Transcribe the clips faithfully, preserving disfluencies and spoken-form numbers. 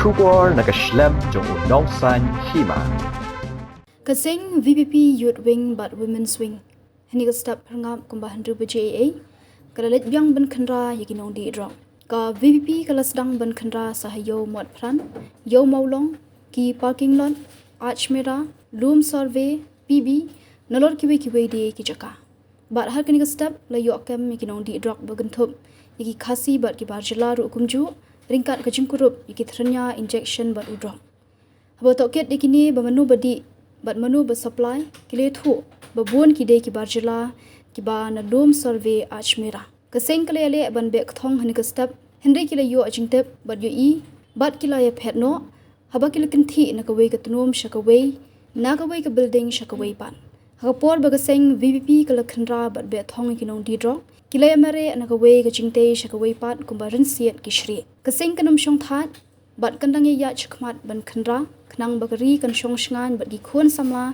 Khubor na ka shlem jong u nongsan hima. Ka seng V P P Youth Wing bad Women's Wing, ha kane ka step pyrngap kumba hynriew baje eiei, ka la leit biang ban khynra ïa ki nongdih drok. Ka V P P ka la sdang ban khynra sa ha Ïew Motphran, Ïew Mawlong, ki parking lot, Ajmera, Lum Survey, P B, nalor kiwei kiwei de ki jaka. Bad ha kane ka step la ïoh kem ïa ki nongdih drok ba kynthup ïa ki Khasi bad ki bar jylla ruh kumjuh, ryngkat ka jingkurup ïa ki tyrnia, injection bad u drok. Haba tohkit ïa kine ba mano ba dih bad mano ba supply, ki la ïathuh ba bun ki dei ki bar jylla kiba na Lum Survey, Ajmera. Ka seng ka la ïaleh ban beh kthong ha kane ka step, hynrei ki la ïoh jingtip bad ïohi, bad ki la ïaphet noh, haba ki la kynthih na kawei ka tnum sha kawei, na kawei ka building sha kawei pat. Ha ka por ba ka seng V P P ka la khynra bad beh thong ïa ki nongdih drok, ki la ïamareh na kawei ka jingtei sha kawei pat kumba rynsied ki shrieh. Ka seng kan ym shong thait, bad kan dang ïaid shakhmat ban khynra, khnang ba ka ri kan shong shngaiñ bad ki khun samla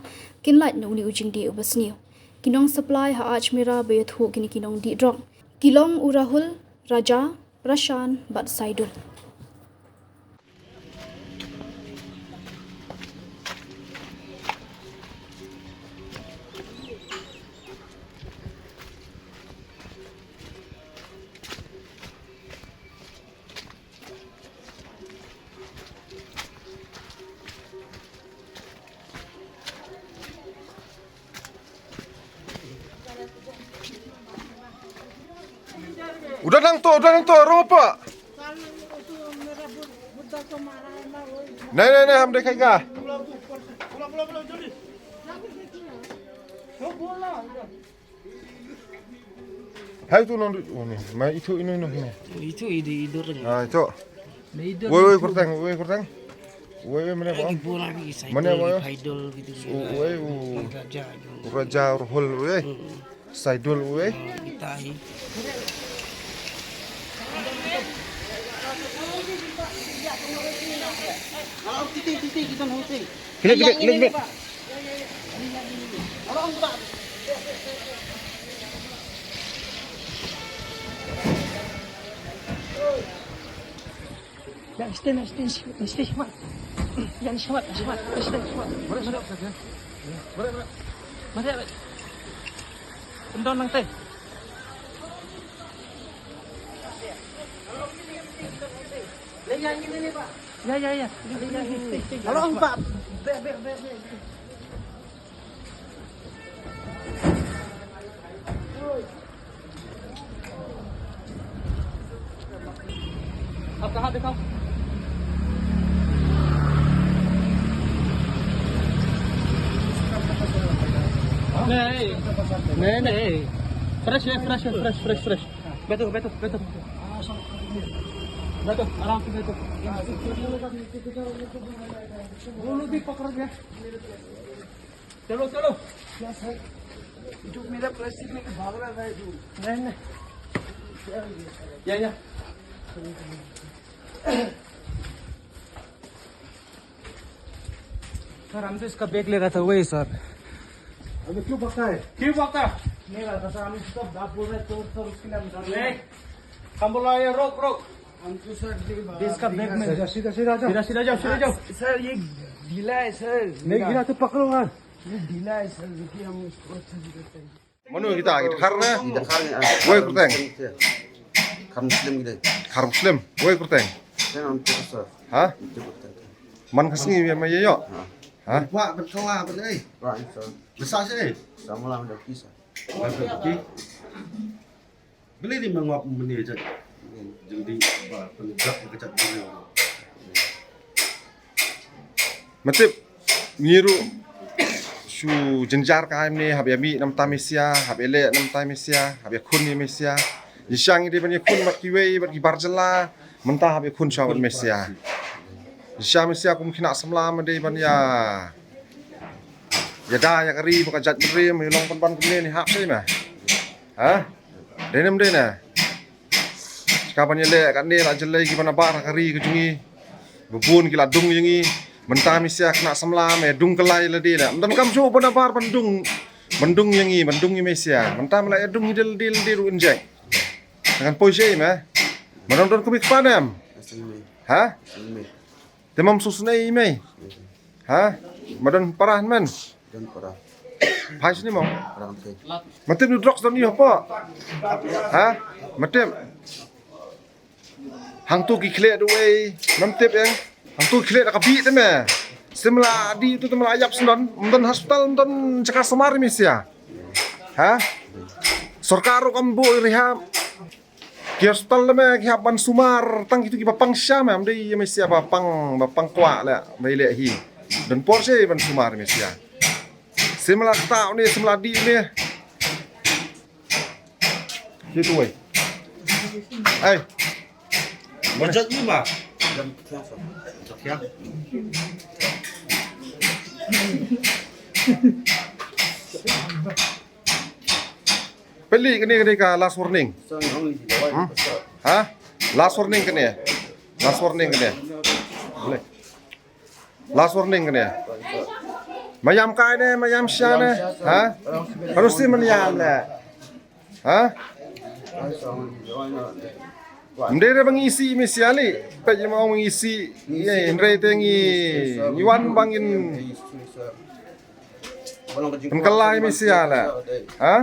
kin lait na une u jingdih uba sniew. Ki nong supply ha Ajmera ba ïathuh kine ki nongdih drok ki long u Rahul, Raja, Prashan bad Saidul. Udah nang to, udah nang to, ropa. Nahi, nahi, nahi, hum dekhega. Hai tu nong, oh, ni. Mai itu, ino, ino, ino. Itu ide, ide orang. Ah, itu. Woi, woi, kurteng, woi, kurteng. Woi, woi, mana, bang? Mana, bang? Idol gitu. Woi, woi. Raja, Rahul, woi. Saidul, woi. Kita hi. Kalau kita, kita, kita mau ting. Klik, klik, klik, klik. Ya, stay, stay, stay, stay, stay, Mat. Ya, ni, Mat, Mat, stay, Mat. Mari, mari. Mari, mari. Tendon lang, teh. Ya, ya, ya. Kalau empat, bek, bek, bek, bek. Ab kahan dekho? Nahi. Nahi, nahi. Fresh hai, fresh hai, fresh, fresh, fresh. Baitho, baitho, baitho. Baitho, aaram se baitho. Wo log bhi pakad liya. Chalo, chalo. Yes, sir. Ye jo mera plastic leke bhag raha tha, ye jo. Nahi, nahi. Ya, ya. Sir, hum to iska bag le raha tha, wahi, sir. Abhi kyun bhagta hai? Kyun bhagta? Nahi raha tha, sir, hum iska, aap bol rahe hain, chor, chor, uske liye hum nahi. Kam bol raha hai, rok, rok. Hum to, sir, ye bhag raha tha. Iska bag mein. Sir, seedha, seedha jao. Seedha, seedha jao, seedha jao. Sir, ye dheela hai, sir. Nahi dheela to pakdo, ha. Ye dheela hai, sir, rukiye, hum isko achhe se dekhte hain. Mano kita, kita khar na? Kita khar ni, ah. Woi, kurteng. Khar Muslim kita. Khar Muslim. Woi, kurteng. Kita nam tu, sir. Ha? Itu kurteng. Man ka sngi ma ïa ïoh. Ha? Ha? Wa, betul lah, betul, eh. Wa, itu. Besar sih. Sama lah, udah kisah. Udah kisah. Balei ne ma ngop mane jait jingdih ba pynjot ka jait jingdih. Ma tip ngi ruh shu jynjar ka hai mane, hap ïa mih na bynta Mesia, hap ïa leh na bynta Mesia, hap ïa khun ïa Mesia. Jingshisha ngi dei ban ïa khun bad kiwei bad ki bar jylla, mynta hap ïa khun shuwa bad Mesia. Jingshisha Mesia kum khynnah samla ma dei ban ïa ïada ïa ka ri bad ka jaitbynriew, ma ïa long pynban kumne ne hap sei ma. Ha? Dei ne ym dei ne? Ka ban ïaleh katne la jyllei kiba nabar ha ka ri ka jong ngi. Ba bun ki la dung ïa ngi. Mynta Mesia khynnah samla me dung kylla ïa lade ne. Ym donkam shuh ba nabar ban dung, ban dung ïa ngi, ban dung ïa Mesia. Mynta me la ïa dung ïa lade, lade ruh injek. Kan poi shei me. Me don don kumne kpa ne em? Ha? Te mam sngewsynei mei. Ha? Ma don para hynmen. Don para. Phai shane mo. Rang te. Ma tip ïa u drugs don ïa hapoh. Ha? Ma tip. Hangto ki khleh da uei, mam tip ïa. Hangto ki khleh da ka bih te me. Te me la dih to, te me la ïap shen don, ym don hospital, ym don jaka sumar ïa me sha. Ha? Sorkar ruh kam buh rehab. Ki hospital te me ki hap ban sumar tang kito kiba pang sha me, ym dei ïa me sha ba pang, ba pang kwah leh, ba ïaleh hi. Don por sha ban sumar ïa me sha. Te me la ktah une, te me la dih une. Ki tu wei. Ai. Mo jot ni ma. Jot ya. Peli kane, kane ka last warning. Hmm? Ha? Last warning kane. Last warning kane. Boleh. Last warning kane. Ma ïam kai ne, ma ïam sha ne. Ha? Harus si man ïam ne. Ha? Ym dei re ba ngi isih me sha li. Peit ïa ma ong ngi isih. Ye, hynrei te ngi, ngi wan ba ngin pynkylla ïa me sha la. Ha?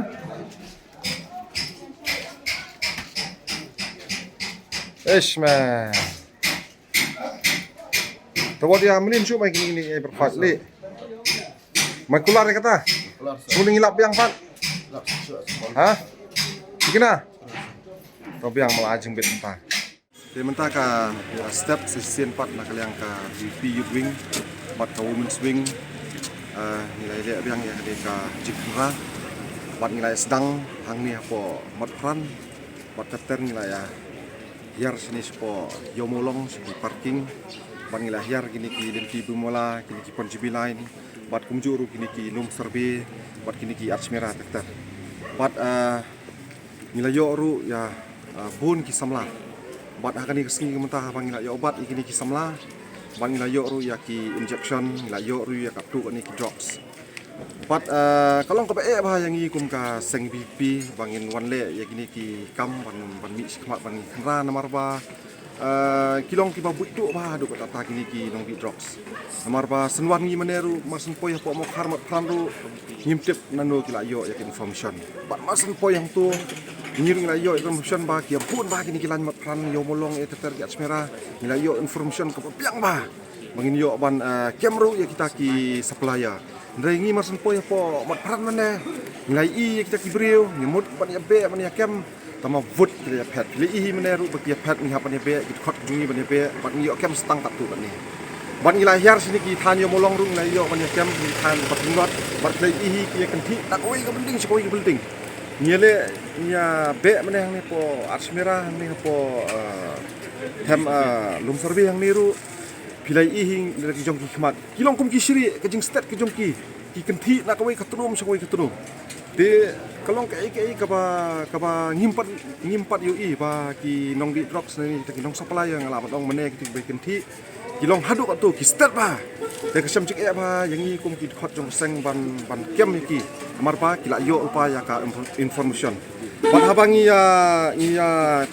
Eish man. Te wat ïa mlien shuh mai kine, kine, eh, berkhot li. Mai kular ïa kata. Shu ning ilap biang pat. Ha? Kina. To biang mala jing bit mynta. Te mynta ka, eh, step session pat na ka liang ka VPP Youth Wing bad ka Women's Wing. Eh, ngi la ïaleh biang ïa kane ka jingkhynra bad ngi la ïa sdang hangne hapoh Motphran. Bad kater ngi la ïa hiar shane shapoh Ïewmawlong sha ki parking. Bad ngi la hiar kine ki lynti bumala, kine ki Panjabi line. Bad kumjuh ruh kine ki lum survey, bad kine ki Ajmera kater. Bad, eh, ngi la ïoh ruh ïa, eh, bun ki samla. Bad ha kane ka sngi mynta haba ngi la ïoh bat ïa kine ki samla. Bad ngi la ïoh ruh ïa ki injection, ngi la ïoh ruh ïa katto katne ki drugs. Bad, eh, ka long kaba eh bha ïa ngi kum ka seng VPP ba ngin wan leh ïa kine ki kam ban, ban mih shakhmat ban khynra namar ba, eh, ki long kiba buit duh bha haduh katta kine ki nongdih drugs. Namar ba shen wan ngi mynne ruh, mar shen poi hapoh Mawkhar Motphran ruh, ngim tip nano ki la ïoh ïa ki information. Bad mar shen poi hangto ngi ruh ngi la ïoh information ba ki bun bha kine ki line Motphran, Ïewmawlong, eh, ter ter ki Ajmera, ngi la ïoh information kaba biang bha. Ba ngin ïoh ban, eh, kem ruh ïa kita ki supplier. Hynrei ngi mar shen poi hapoh Motphran mynne, ngi la ïohi ïa kita ki briew, ngi mut ban ïa beh ban ïa kem, tangba vut ki la ïa phet. Ki la ïohi mynne ruh ba ki ïa phet, ngi hap ban ïa beh, ki dkhot jong ngi ban ïa beh, bad ngi ïoh kem stang katto katne. Bad ngi la hiar shane ki thaiñ Ïewmawlong ruh ngi la ïoh ban ïa kem, ki thaiñ bad ki ngot, bad ki la ïohi ki ïa kynthih na kawei ka building sha kawei ka building. Ngi ïa leh, ngi ïa beh mynne hangne hapoh Ajmera, hangne hapoh, eh, them, eh, lum survey hangne ruh. Phi la ïohi da ki jong ki khmat. Ki long kum ki shrieh, ka jingstet ka jong ki. Ki kynthih na kawei ka tnum sha kawei ka tnum. Te ka long kaei kaei kaba, kaba ngim pat, ngim pat ïohi ba ki nongdih drugs ne, kita ki nong supplier, nga lah ban ong mynne kito kiba kynthih. Ki long haduh katto, ki stet bha. Te ka shem jingeh bha ïa ngi kum ki dkhot jong ka seng ban, ban kem ïa ki. Namar ba ki la ïoh lypa ïa ka inf-, information. Bad haba ngi ïa, ngi ïa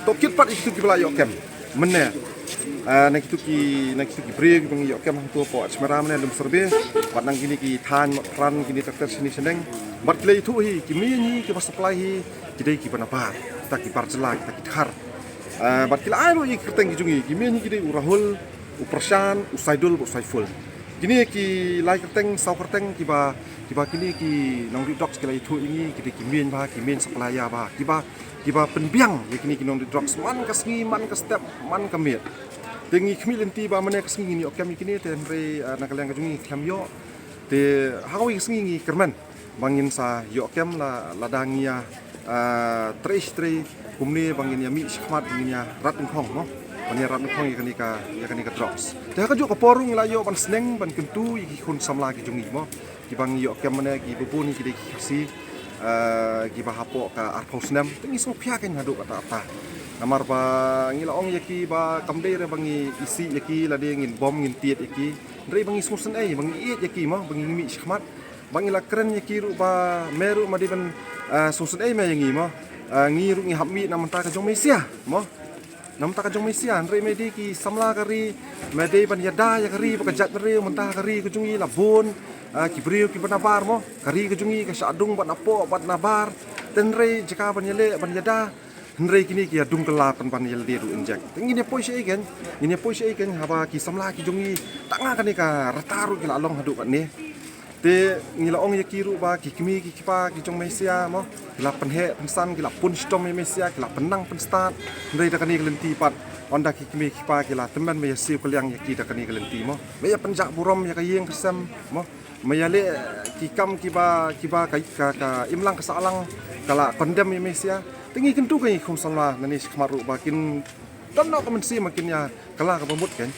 tohkit pat ïa kito kiba la ïoh kem mynne. Ah, na kito ki, na kito ki briew kiba ngi ïoh kem hangto hapoh Ajmera mynne, lum survey. Bad na kine ki thaiñ Motphran, kine ter ter shane shaneng. Bad ki la ïathuh hi, ki mih hi, kiba supply hi, ki dei kiba nabar. Kita ki bar jylla, kita ki dkhar. Ah, bad ki la ai ruh ïa ki kyrteng ki jong ngi, ki mih hi ki dei u Rahul, u Prashant, u Saidul, u Saiful. Kine ki lai kyrteng, saw kyrteng, kiba, kiba kine ki nongdih drugs ki la ïathuh ïa ngi, ki dei ki main bha, ki main supplier bha, kiba, kiba pynbiang ïa kine ki nongdih drugs man ka sngi, man ka step, man ka miet. Te ngi khmih lynti ba mynne ka sngi ngin ïoh kem ïa kine, te hynrei, eh, na ka liang ka jong ngi khlem ïoh. Te ha kawei ka sngi ngi kyrmen ba ngin sa ïoh kem la, lada ngi ïa, ah, trei shi trei kumne ba ngin ïa mih shakhmat, ba ngin ïa rat nyngkong mo. Ba ngin ïa rat nyngkong ïa kane ka, ïa kane ka drugs. Te ha kajuh ka por ruh ngi la ïoh ban sneng ban kyntu ïa ki khun samla ki jong ngi mo. Kiba ngi ïoh kem mynne kiba bun ki dei ki Khasi, ah, kiba hapoh ka arphew snem. Te ngi sngewkhia kein haduh katta katta. Namar ba ngi la ong ïa ki ba kam dei re ba ngi isih ïa ki, lade ngin bom ngin tied ïa ki. Hynrei ba ngi sngewsynei, ba ngi ïeit ïa ki mo, ba ngi mih shakhmat. Ba ngi la kren ïa ki ruh ba me ruh ma dei ban, ah, sngewsynei me ïa ngi mo. Ah, ngi ruh ngi hap mih na bynta ka jong me sha mo. Namar ka jong Mesia, hynrei me dei ki samla ka ri, me dei ban ïada ïa ka ri, ba ka jaitbynriew mynta ka ri ka jong i la bun, ah, ki briew kiba nabar mo, ka ri ka jong i ka shah dung bad napoh bad nabar, te hynrei jaka ban ïaleh ban ïada, hynrei kine ki ïa dung kylla pyn ban ïalade ruh injek. Te ngin ïa poi sha ei kein, ngin ïa poi sha ei kein haba ki samla ki jong i, tang ha kane ka rta ruh ki la long haduh katne. Te ngi la ong ïa ki ruh ba ki kmie ki kpa ki jong Mesia mo, ki la pynheh pynsan, ki la pun shitom ïa Mesia, ki la pynnang pynstad. Hynrei da kane ka lynti pat, ynda ki kmie ki kpa ki la tymmen, me ïa siew kylliang ïa ki da kane ka lynti mo. Me ïa pynjah burom ïa ka ïing ka sem mo. Me ïaleh ki kam kiba, kiba ka, ka, ka imlang ka sahlang ka la condemn ïa Mesia. Te ngi kyntu ka ngi kum samla nangne shakhmat ruh ba kin don noh ka mynsiem ba kin ïa kylla kaba mut kein.